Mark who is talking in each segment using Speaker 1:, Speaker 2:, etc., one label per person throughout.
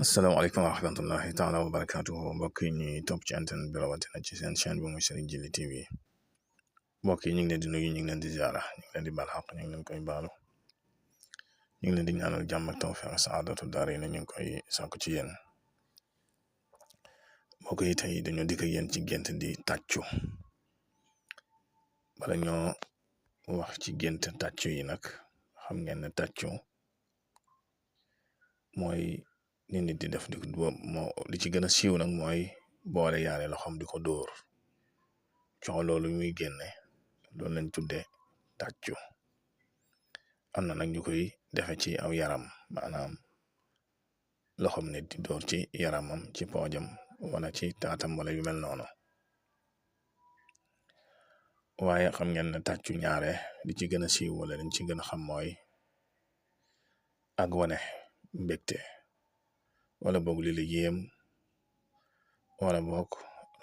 Speaker 1: asalaamaaleykum wa rahmatullahi taala wa barakaatuhu mbokk yi ñuy topp ci antenne bi rawatina ci seen chaîne bi muy Serigne Djily TV mbokk yi ñu ngi leen di nuyu ñu ngi leen di ziara ñu ngi leen di baal xaq ñu ngi leen koy baalu ñu ngi leen di ñaanal jàmm ak tawfiq saadatu daara yi ñu ngi koy sàkku ci yéen mbokk yi tey dañoo dikk ak yéen ci gént di tàccu bala ñoo wax ci gént tàccu yi nag xam ngeen ne tàccu mooy ni nit di def di moo li ci gën a siiw nag mooy boole yaare loxoom di ko dóor jox loolu muy génne loolu lañ tudde tàccu am na nag ñu koy defe ci aw yaram maanaam loxoom nit di dóor ci yaramam ci poojam wala ci taatam wala yu mel noonu waaye xam ngeen ne tàccu ñaare li ci gën a siiw wala liñ ci gën a xam mooy ak wane mbégte wala boog li la yéem wala boog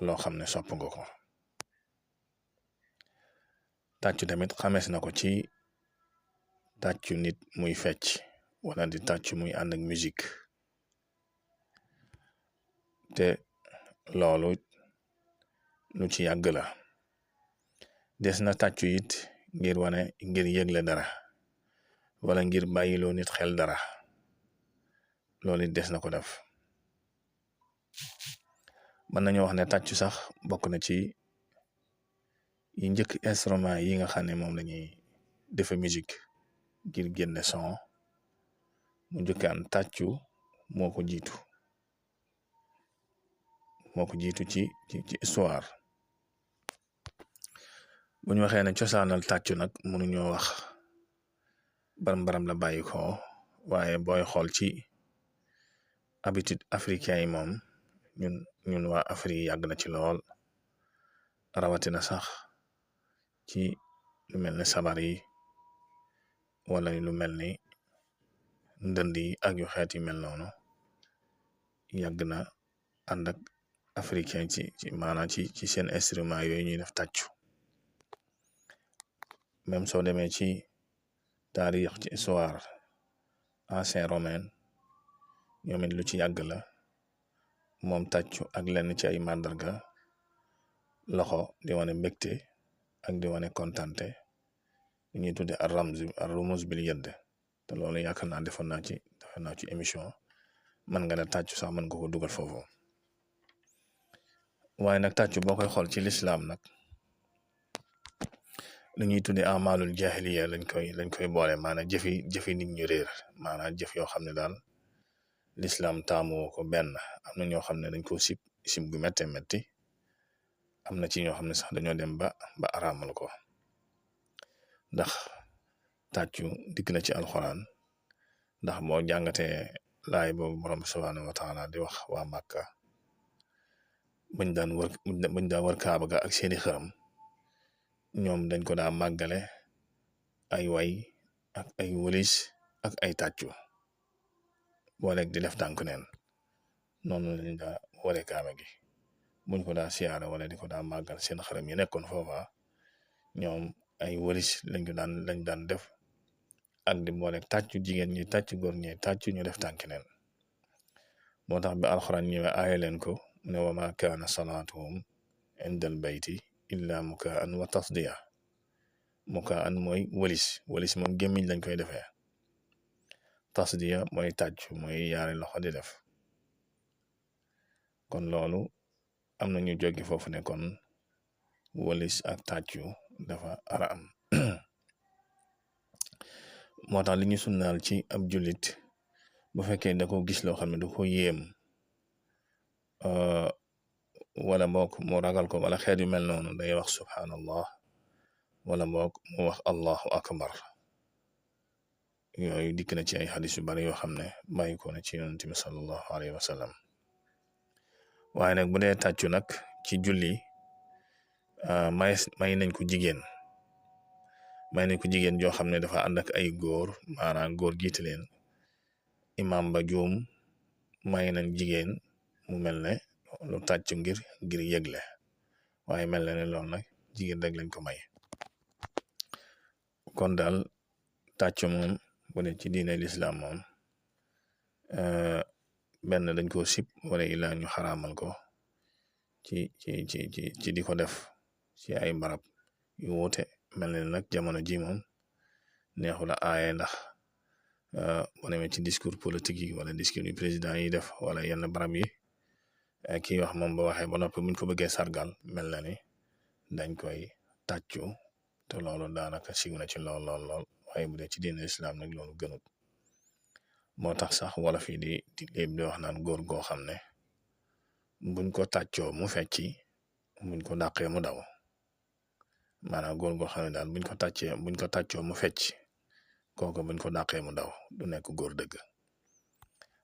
Speaker 1: loo xam ne sopp nga ko tàccu tamit xamees na ko ci tàccu nit muy fecc wala di tàccu muy ànd ak musique te loolu lu ci yàgg la des na tàccu it ngir wane ngir yëgle dara wala ngir bàyyiloo nit xel dara loolu it des na ko def mën nañoo wax ne tàccu sax bokk na ci yi njëkk instrument yi nga xam ne moom lañuy defe musique ngir génne son mu njëkkaan tàccu moo ko jiitu ci histoire bu ñu waxee ne cosaanal tàccu nag mënuñoo wax baram la bàyyi ko waaye booy xool ci habitude africain yi moom ñun waa Afrique yàgg na ci lool rawatina sax ci lu mel ne sabar yi wala lu mel ni ndënd yi ak yu xeet yi mel noonu yàgg na ànd ak africain ci maanaam ci seen instrument yooyu ñuy def tàccu même soo demee ci taarix ci histoire ancien romain ñoom it lu ci yàgg la moom tàccu ak lenn ci ay màndarga loxo di wane mbégte ak di wane kontante li ñuy tudde ar-rumuz bil yad te loolu yaakaar naa defoon naa ci émission man nga ne tàccu sax mën nga ko dugal foofu waaye nag tàccu boo koy xool ci lislaam nag li ñuy tudde amalul jahiliya lañ koy boole maanaam jëfi nit ñu réer maanaam jëf yoo xam ne daal lislaam taamu ko benn am na ñoo xam ne dañ ko sib gu metti am na ci ñoo xam ne sax dañoo dem ba araamal ko ndax tàccu dikk na ci alxuraan ndax boo jàngatee laay boobu borom bi subhaanahu wa taala di wax waa Màkka bañ daan wër kaaba ga ak seeni xëram ñoom dañ ko daa màggale ay way ak ay wëlis ak ay tàccu booleeg di def tànk neen noonu lañ daa ware kaaba gi buñ ko daa siyaara wala di ko daa màggal seen xaram yi nekkoon foofa ñoom ay wëlis lañ daan def ak di booleeg tàccu jigéen ñi tàccu góor ñi tàccu ñu def tànk neen moo tax bi alxuraan ñëwee aaye leen ko ne wa ma kaana salaatuhum indal bayti illa mukaan wa tasdiya mukaan mooy wëlis moom gémmiñ lañ koy defee tasdiya mooy tàccu mooy yaari loxo di def kon loolu am na ñu jóge foofu ne kon wëlis ak tàccu dafa araam moo tax li ñu sunnaal ci ab jullit bu fekkee da ko gis loo xam ne du ko yéem wala boog mu ragal ko wala xeet yu mel noonu day wax subhanallah wala boog mu wax allahu akbar yooyu dikk na ci ay xadis yu bari yoo xam ne bàyyi ko na ci yonent bi sallallahu alayhi wa sallam waaye nag bu dee tàccu nag ci julli may nañ ko jigéen joo xam ne dafa ànd ak ay góor maanaam góor jiite leen imam ba juum may nañ jigéen mu mel ne lu tàccu ngir yëgle waaye mel ne loolu nag jigéen rek lañ ko may kon daal tàccu moom bu dee ci diine lislaam moom benn dañ koo sib wala ilaa ñu xaraamal ko ci di ko def ci ay barab yu wuute mel ne nag jamono ji moom neexu la aaye ndax boo demee ci discours politique yi wala discours yu président yi def wala yenn barab yi kii wax moom ba waxee ba noppi buñ ko bëggee sargal mel na ni dañ koy tàccu te loolu daanaka siiw na ci lool waaye bu dee ci diine islam nag loolu gënut moo tax sax wala fii di léeb di wax naan góor goo xam ne buñ ko tàccoo mu fecci buñ ko dàqee mu daw maanaam góor goo xam ne daal buñ ko tàccoo mu fecc kooku buñ ko dàqee mu daw du nekk góor dëgg.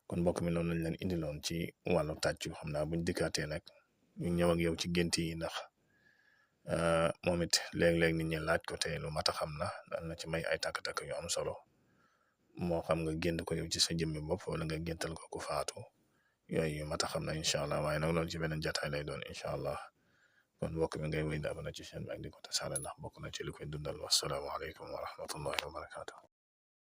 Speaker 1: kon mbokk mi loolu lañ leen indiloon ci wàllu tàccu xam naa buñ dikkaatee nag ñu ñëw ak yow ci gént yi ndax moom it léeg-léeg nit ñi laaj ko te lu mat a xam la dal na ci may ay takk-takk yu am solo moo xam nga gént ko yow ci sa jëmmi bopp wala nga géntal ko ku faatu yooyu yu mat a xam na incha allah waaye nag loolu ci beneen jataay lay doon incha allah kon mbokk mi ngay wéy daaba na ci chaîne bi ak di ko tasaare ndax bokk na ci li koy dundal wasalaamaaleykum wa rahmatullahi wa barakaatu.